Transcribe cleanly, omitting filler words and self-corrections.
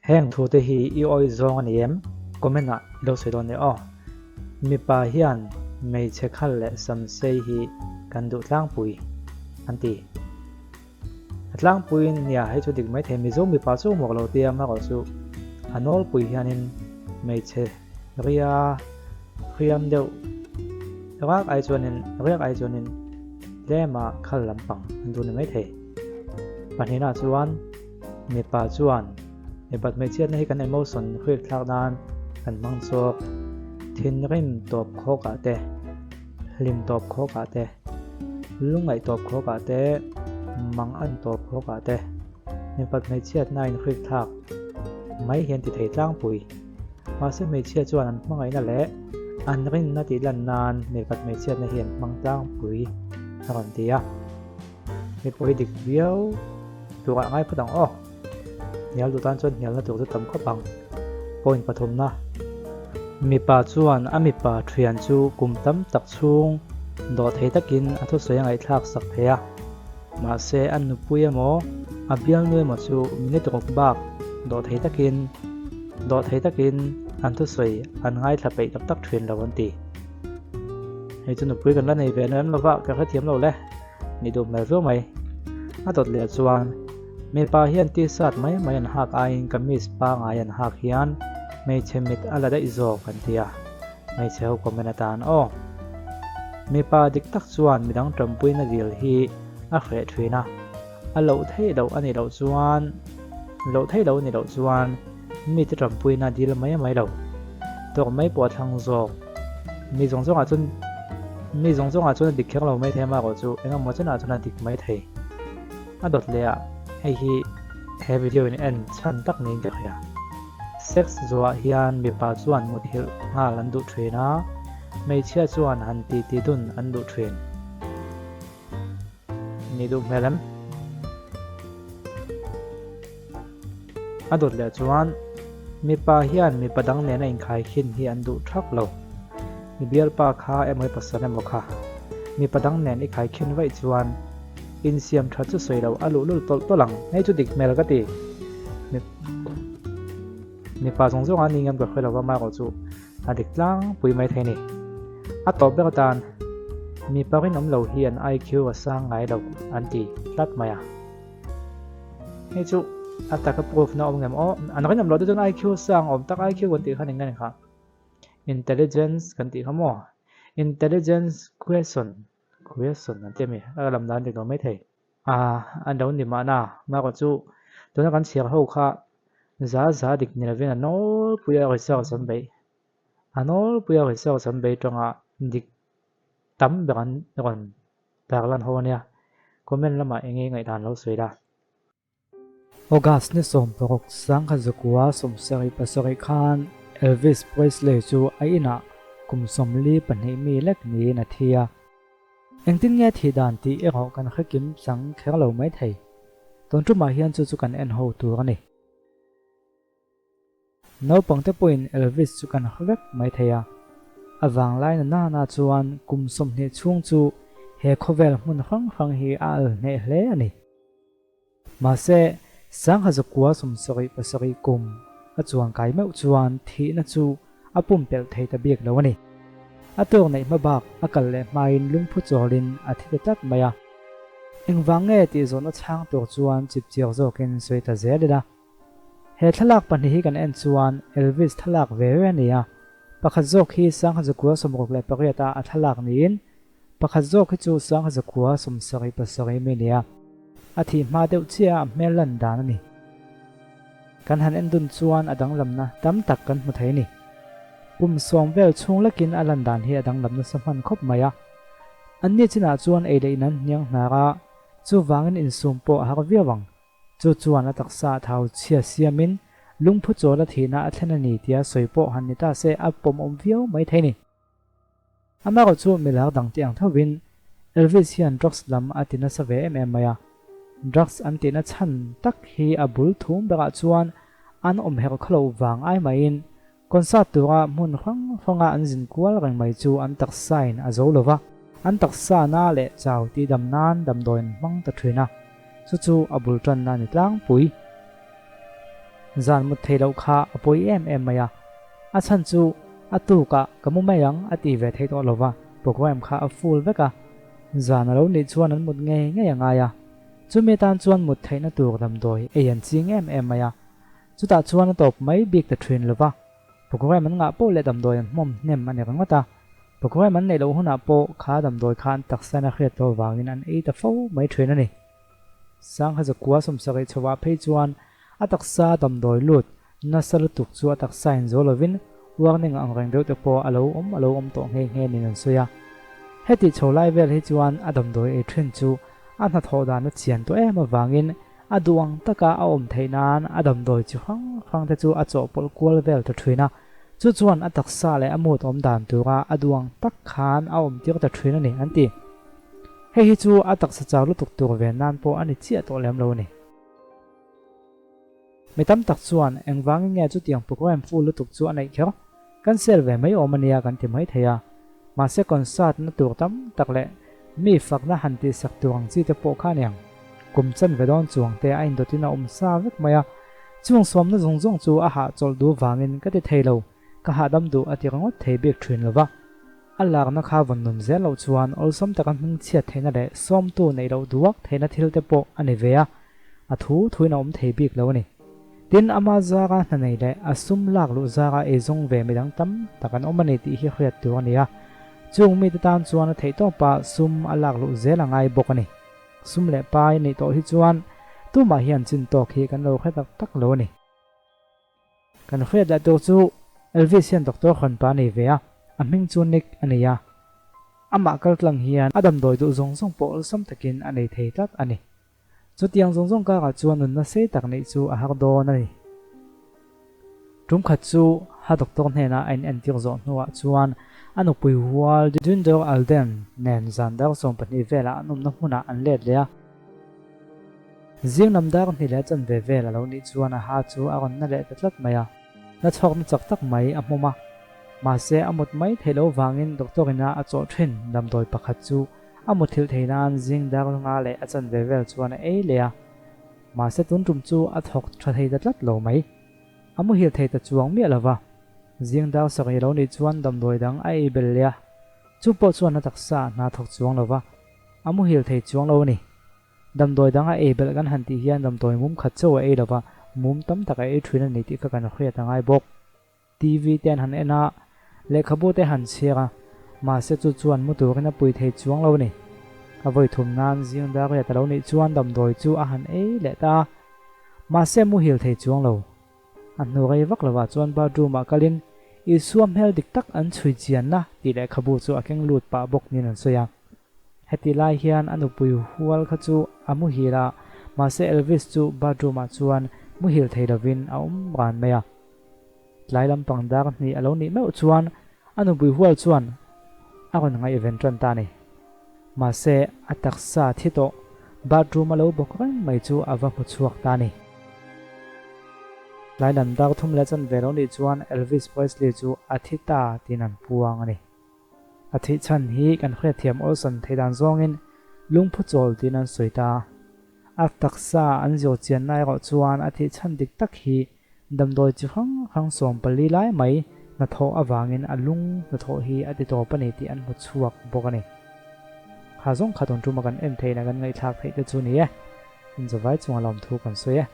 Heng thute hi i awih zawng a ni em? Comment ah i lo sawi dawn nia aw. Mipa hian hmeichhe khal leh samsei hi kan duh tlangpui an ti. A tlangpuiin nia hei chu dik maithei Mizo mipa chu mawk lo tia marawh chu a nawlpui hianin hmeichhe ria hriam deuh rak ai chuanin riak ai chuanin tlema khal lampang an duh ni maithei. Pahnihna chuan mipa chuan mipat hmeichhiatna hi kan emotion hriat thlak nan kan hmang chawk thinrim tawp khawk ah te hlim tawp khawk ah te lungngaih tawp khawk ah te mang an tawp khawk ah te mipat hmeichhiatna in hriat thlak mai hian ti thei tlangpui mahse hmeichhia chuan an hmangaihna leh an rinna tih lan nan mipat hmeichhiatna hi an hmang tlangpui a rawn ti a. Hei pawh hi dik viau turah ngai phawt ang aw. Hnial duh tan chuan hnialna tur chu tam khawp ang. Point pathumna. Mipa chuan a mipa thian chu kum tam tak chhung dawh thei takin a thusawi a ngaihthlak sak thei a. Mahse a nupui emaw a bialnu emaw chu minute ruk bak dawh thei takin dawh thei takin an thusawi an ngaithla peih tak tak thin lo an ti. Hei chu nupui kan la nei ve lem lova ka hrethiam lo le. Ni duh hmel viau mai. A dawt leh chuan mipa hian t-shirt mai mai an hak aiin kamis pangai an hak hian hmeichhe mit a la daih zawk an ti a, hmeichhe ho comment atan aw. Mipa dik tak chuan midang tanpuina dil hi a hreh thin a, a loh theih loh a nih loh chuan loh theih loh a nih loh chuan mite tanpuina dil mai mai lo tawk mai pawh a thlang zawk. Mi zawng zawngah chuan mi zawng zawngah chuan a dik kher lo mai thei a marawh chu eng emaw chenah chuan a dik mai thei. A dawt leh ah hei hi he video in en chhan tak niin ka hria. Sex zuah hian mipa chuan muthilh nghal an duh thin a, hmeichhia chuan han titi dun an duh thin. Ni duh hmel em? A dawt leh chuan mipa hian mipa dang nena inkhaikhin hi an duh thak lo. I bialpa kha emaw i pasal emaw kha mipa dang nen i khaikhin vaih chuan insiam tha chu sawi lo a luhlul tawlh tawlh ang. Hei chu dik hmel ka ti. Mipa zawng zawng a ni ngam ka hre lo va marawh chu a dik tlangpui mai thei a ni. A tawp ber atan mipa rinawm lo hi an IQ a sang ngai lo an ti tlat mai a. Hei chu a taka proof na awm ngem aw. An rinawm loh te chuan IQ sang awm tak IQ kan tih kha ni nge ni kha. Intelligence kan tih kha maw. Intelligence question question an ti a mi a lam dan dik lo mai thei. A an lo ni mahna marawh chu tuna kan chhiar ho kha za za dik ni lovin a nawlpui a research an beih a nawlpui a research an beih tanga dik tam ber an rawn Tarlan ho ania, comment lamah eng nge ngaihdan lo sawi la. August ni 16 sangkhat zakua 77 khan Elvis Presley chu a inah kum 42 mi lek niin a thi a. Engtin nge thih dan tih erawh kan hre kim chang kher lo maithei. Tun tumah hian chu chu kan en ho tur a ni. Naupangte pawhin Elvis chu kan hre vek mai thei a, a vanglai na nana chuan kum 20 chhung chu he khawvel hmun hrang hrang hi a al hneh hle a ni. Mahse, 1977 kum a chuan kai meuh chuan thihna chu a pumpelh thei ta bik lo a ni. A tawk neih hma bak a kal leh hmain lungphu chawlin a thi ta tlat mai a. Engvang nge tih zawhna chhang tur chuan chipchiar zawkin sawi ta zel ila. He thlalak pahnih hi kan en chuan Elvis thlalak ve ve a ni a, pakhat zawk hi 1968 a a thlalak niin pakhat zawk hi chu 1977 mi a ni a, a thih hma deuh chiah a hmel lan dan a ni. Kan han en dun chuan a danglamna tam tak kan hmu thei a ni. Kum 10 vel chhung lekin a lan dan hi a danglam nasa hman khawp mai a. Anni chinah chuan ei leh in an hniang hnar a, chuvangin insum pawh a har viau ang. Chu chuan a taksa a thau chhia siamin lungphu chawl a thihna a thlen a ni tia sawi pawh han ni ta se a pawmawm viau mai thei ni. Amaherawh chu milar dang te ang thovin Elvis hian drugs lam a ti nasa ve em em mai a. Drugs an tihna chhan tak hi a bul thum berah chuan an awm herh khaw loh vang ai maiin concert tura hmun hrang hranga an zin kual reng mai chu an taksain a zo lova, an taksa na leh chau tih dam nan damdawi an hmang ta thin a, chu chu a bul tanna a ni tlangpui. Zan mut thei loh kha a pawi em em mai a. A chhan chu a tukah ka mu mai ang a ti ve thei tawh lo va, program kha a full vek a. Zan a lo nih chuan an mut ngei ngei a ngai a. Chumi atan chuan mut theihna tur damdawi ei an ching em em mai a. Chutah chuan a tawp mai bik ta thin lo va. Program an ngah poh leh damdawi an hmawm hnem a ni ringawt a. Program an neih loh hunah pawh kha damdawi kha an taksa in a hriat tawh avangin an ei ta fo mai thin a ni. Sangha zakua sawmsarih chhovah phei chuan a taksa damdawi lut nasa lutuk chu a taksa in zo lovin warning ang reng deuh te pawh a lo awm a lo awm tawh nghe nghe niin an sawi a. Heti chho lai vel hi chuan a damdawi ei thin chu a hnathawh dan a chian tawh em avangin A duh ang taka a awm theih nan a damdawi chi hrang hrang te chu a chawhpawlh kual vel ta thin a, chu chuan a taksa leh a mood awm dan tura a duh ang tak khan a awm tir ta thin a ni, an ti. Hei hi chu a taksa chau lutuk tur ve nan pawh a ni chiah tawh lem lo a ni. Mi tam tak chuan engvangin nge chutiang program full lutuk chu a neih kher? Kan sel ve mai awm a nia kan ti mai thei a, mahse concert na tur tam tak leh mi fakna han tihsak tur ang chi te pawh kha a niang. Kum chanve dawn chuang te a indawtin a awm sa vek mai a, chung sawmna zawng zawng chu a hahchawlh duh vangin ka ti thei lo, ka hahdam duh a ti ringawt thei bik thin lo va. A lakna kha vawn nun zel loh chuan awlsam taka hmingchhiat theihna leh sawmtu neih loh duak theihna thil te pawh a ni ve a, a thu thuin a awm thei bik lo a ni. Tin, ama zara hna nei leh a sum lak luh zara eizawng ve midang tam tak an awm a ni tih hi hriat tur a ni a, chung mite tan chuan a theihtawpa sum a lak luh zel a ngai bawk a ni. Sum leh pai neih tawh hi chuan tumah hian chin tawk hi kan lo hre tak tak lo a ni. Kan hriat leh tur chu Elvis hian doctor hrawnpa a nei ve a, a hming chu Nick a nei a. Amah kaltlang hian a damdawi duh zawng zawng pawh awlsam takin a nei thei tlat a ni. Chutiang zawng zawng karah chuan nunna sei tak neih chu a har dawn a ni. Tum khat chu ha doctor hnenah a inentir zawh hnuah chuan a nupui hual Dündor Alden nen zan dar 12 velah an awmna hmunah an let leh a. Zing lam dar hnih leh chanve vel a lo nih chuan a ha chu a rawn na leh ta tlat mai a. Na chhawkna chak tak mai a hmawm a. Mahse a mut mai theih loh vangin doctor ina a chawh thin damdawi pakhat chu a muthilh theih nan zing dar nga leh a chanve vel chuan a ei leh a. Mahse tun tum chu a thawk tha thei ta tlat lo mai. A muhil thei ta chuang miah lo va. Zing dar sarih lo nih chuan damdawi dang a ei bel leh a. Chu pawh chuan a taksa a hna thawk chuang lo va. A muhil thei chuang lo a ni. Damdawi dang a ei belh kan han tih hian damdawi mum khat chauh a ei lo va, mum tam tak a ei thin a ni tih kha kan hriat a ngai bawk. TV te an han en a, lehkhabu te han chhiar a, mahse chu chuan mu turin a pui thei chuang lo a ni. A vawi thum nan zing dar riat a lo nih chuan damdawi chu a han ei leh ta a, mahse muhil thei chuang lo. A hnu rei vak lovah chuan bathroom ah kalin Isua hmel dik tak an chhui chianna tih lehkhabu chu a keng lut pah bawk niin an sawi a. Heti lai hian a nupui hual kha chu a muhil a, mahse Elvis chu bathroom ah chuan muhil thei lovin a awm ran mai a. Tlai lampang dar hnih a lo nih meuh chuan a nupui hual chuan a rawn ngaihven tan ta a ni. Mahse a taksa thi tawh bathroom a lo bawk reng mai chu a va hmu chhuak ta a ni. Tlai lam dar thum leh chanve lo nih chuan Elvis Presley chu a thi ta tiin an puang a ni. A thih chhan hi kan hriatthiam awlsam theih dan zawngin lungphu chawl tiin an sawi ta. A taksa an zir chianna erawh chuan a thih chhan dik tak hi damdawi chi hrang hrang 14 lai mai hnathawh avangin a lung hnathawh hi a ti tawp a ni tih an hmu chhuak bawk a ni. Kha zawng kha tun tuma kan en theihna kan ngaihthlak theih te chu ni e. Inzawvai chunga lawmthu kan sawi e.